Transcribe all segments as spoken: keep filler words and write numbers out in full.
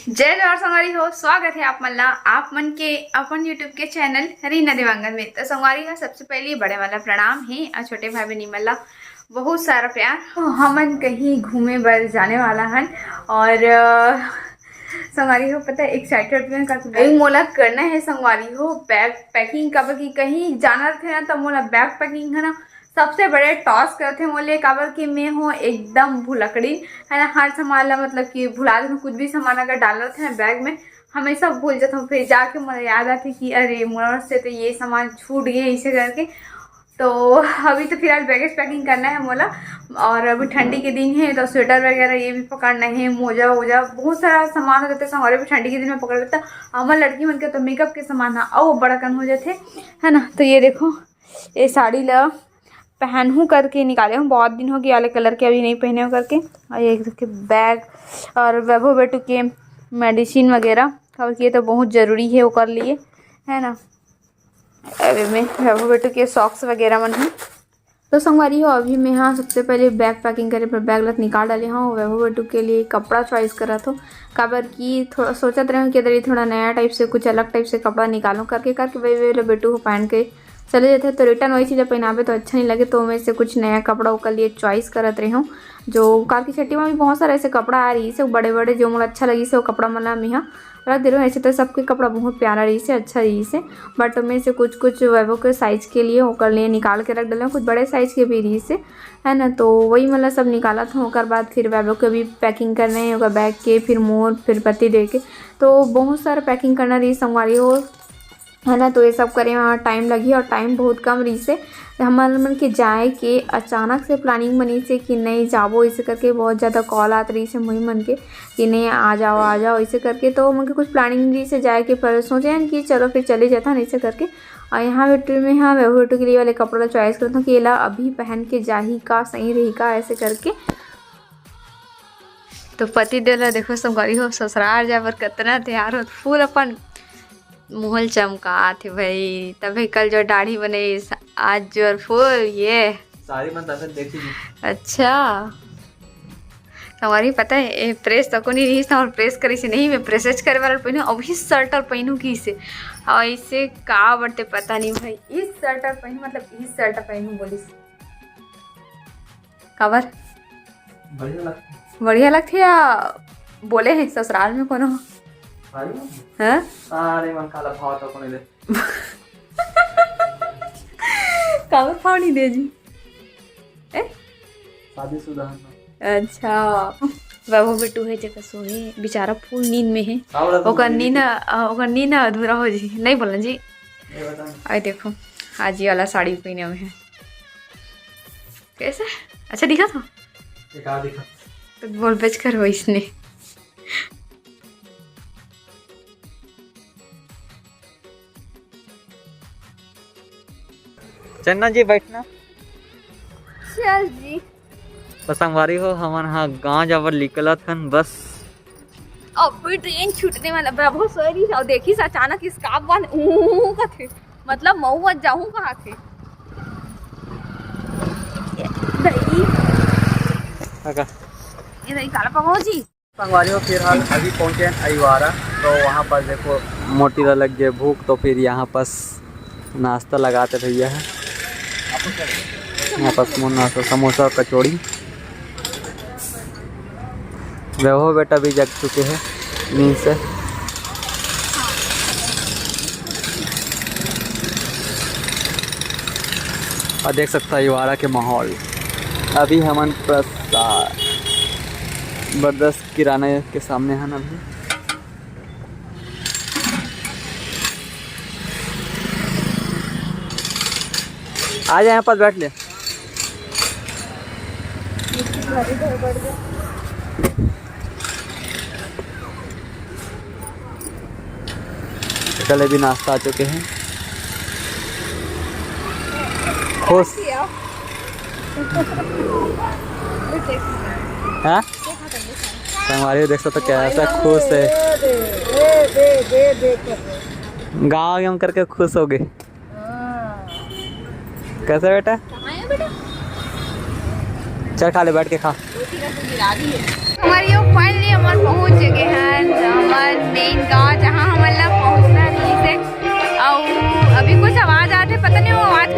जय जोहार संगवारी हो, स्वागत है आप मन ला, आप मन के अपन YouTube के चैनल रीना देवांगन में। तो संगवारी हो, सबसे पहले बड़े वाला प्रणाम है और छोटे भाई बहनी मन ला बहुत सारा प्यार। तो हमन कहीं घूमे बर जाने वाला हन और अ, संगवारी हो, पता है, एक्साइटेड भी हन, काफी अभी मोला करना है संगवारी हो बैग पैकिंग, काबर कि कहीं जाना रहिथे ना, तो मोला बैग पैकिंग है ना सबसे बड़े टास्क रहिथे मोले, काबर कि मैं हूँ एकदम भुलक्कड़ी, है ना। हर सामान ला, मतलब कि भुला देथों, कुछ भी सामान अगर डालना रहिथे ना बैग में, हमेशा भूल जाथों। फिर जाके मोला याद आथे कि अरे, मोर से तो ये सामान छूट गए, इसे करके। तो अभी तो फिलहाल बैगेज पैकिंग करना है मोला, और अभी ठंडी के दिन है तो स्वेटर वगैरह ये भी पकड़ना है, मोजा वोजा, बहुत सारा सामान हो जाथे संगवारी, अभी ठंडी के दिन में पकड़ लेता। हमर लड़की मन के तो मेकअप के सामान ह अउ बड़कन हो जाथे, है ना। तो ये देखो, ये साड़ी ला पहनहूँ करके निकाले हूँ, बहुत दिन हो गया वाले कलर के, अभी नहीं पहने हूँ करके। और ये देखिए बैग और वैभव बेटू के मेडिसिन वगैरह, काबर कि ये तो बहुत जरूरी है ओकर लिए, है ना। अभी मैं वैभव बेटू के सॉक्स वगैरह मन है। तो संगवारी हो, अभी मैं हाँ सबसे पहले बैग पैकिंग करे पर बैग लत निकाल डाले हूँ। वैभव बेटू के लिए कपड़ा चॉइस करत हूँ, काबर कि थोड़ा सोचत रहे हूँ कि अदर थोड़ा नया टाइप से, कुछ अलग टाइप से कपड़ा निकालूँ करके, करके वही वही बेटू को पहन के चले जाथे, तो रिटर्न वही चीज़ पहनाबे तो अच्छा नहीं लगे। तो मैं से कुछ नया कपड़ा ओकर लिए चॉइस करत रहे हूँ, जो काबर कि छट्टी में भी बहुत सारा ऐसे कपड़ा आ रही से बड़े बड़े, जो मोला अच्छा लगी से वो कपड़ा मन ला मैं हाँ रख दे रहे हूँ। ऐसे तो सबके कपड़ा बहुत प्यारा रही से, अच्छा रही से, बट मैं से कुछ कुछ वैभव के साइज के लिए ओकर लिए निकाल के रख डाले हूँ, कुछ बड़े साइज के भी रही से, है ना। तो वही मतलब सब निकालत हूँ। ओकर बाद फिर वैभव के भी पैकिंग करना है, ओकर बैग के, फिर मोर, फिर पति दे के, तो बहुत सारा पैकिंग करना रही संगवारी हो, है ना। तो ये सब करे में टाइम लगही और टाइम बहुत कम रही से। हमर मन के जाए के अचानक से प्लानिंग बनी से कि नहीं जाबो, इसे करके बहुत ज़्यादा कॉल आत रही से मुही मन के कि नहीं आ जाओ, आ जाओ, इसे करके। तो मन के कुछ प्लानिंग रही से जाए के, पर सोचे हन कि चलो फिर चले जाता नहीं, इसे करके। और यहाँ बेटू में हाँ वैभव बेटू के लिए वाले कपड़ा ला चॉइस करता हूँ कि ये ला अभी पहन के जाही का, सही रही का, ऐसे करके। तो पति देव ला देखो संगवारी हो, ससुराल जाए बर कतना तैयार हो, फुल अपन मुहल चमकात हे भाई। तभी कल जो दाढ़ी बने, आज जो फुल ये साड़ी मन तसन देखी जी। अच्छा संगवारी, पता है ये प्रेस तको नहीं रही और प्रेस करी से नहीं, मैं प्रेसेज करे वाला पहनू, अभी शर्ट और पहनू की से, और इसे का बरते पता नहीं भाई, इस शर्ट और पहनू, मतलब इस शर्ट पहनू बोली से। काबर? बढ़िया लगथे। बढ़िया लगथे या बोले हे ससुराल में कोनो? भाई? हाँ? अरे मन काला भाव तो कोने दे। काबर भाव नहीं दे जी? ए? शादीशुदा हन ना। अच्छा। वैभव बेटू हे जेकर सोहे, बेचारा फुल नींद में हे। का बोला तुम ओकर नींद, अ, ओकर नींद अधूरा हो जी। नहीं बोलना जी। ये बता। आई देखो, आज ये वाला साड़ी पहने हुए हैं। कैसे? अच्छा दिखा था? ये का दिखा? तो बोल बेच कर हो इसने। चन्ना जी बैठना। चल जी। तो संगवारी हो, हमन हा गांव जाबर निकलत हन बस। अभी ट्रेन छूटने वाला, बाबू सॉरी, और देखी से अचानक इसका बन ऊ कथे, मतलब मऊ जाहूं कहा थे। दही। काका। ये दही काला पकाओ जी। संगवारी हो, फिलहाल अभी पहुंचे हैं अहिवारा, तो वहाँ पर देखो मोटी ला लग गए भूख, तो फिर यहाँ पर नाश्ता लगाते भैया है। यहाँ पर समो-, नाश्ता, समोसा और कचौड़ी। वैभव बेटा भी जग चुके हैं नींद से। और देख सकता है अहिवारा के माहौल। अभी हमन प्रसाद बरदस किराना के सामने है ना अभी। आ जा, यहाँ पास बैठ ले। कल भी नाश्ता आ चुके हैं। खुश। हाँ? संगवारी हो देख सकते हो कैसा खुश है। गाँव गेम करके खुश हो गए। कैसे बेटा? चल खा ले, बैठ के खा। हमारी यो finally हमन पहुंच चुके हैं, जो हमार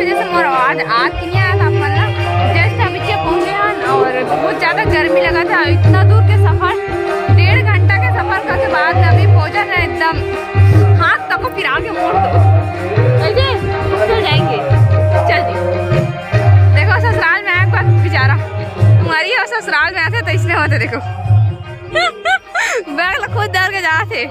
जैसे मोर आवाज आ कि नहीं आया था आप मन ला, just अभी के पहुंचे हन और बहुत ज्यादा गर्मी लगा था। इतना दूर के सफर, डेढ़ घंटा के सफर करके बाद में अभी पहुंचा है एकदम। हाथ तक को फिरा के मोड़ दो, ऐसे चल जाएंगे। चल जी, देखो ससुराल में आया कोई बेचारा, तुम्हारी और ससुराल में आते तो इसने होते। देखो बैग ला खुद डाल के जाते।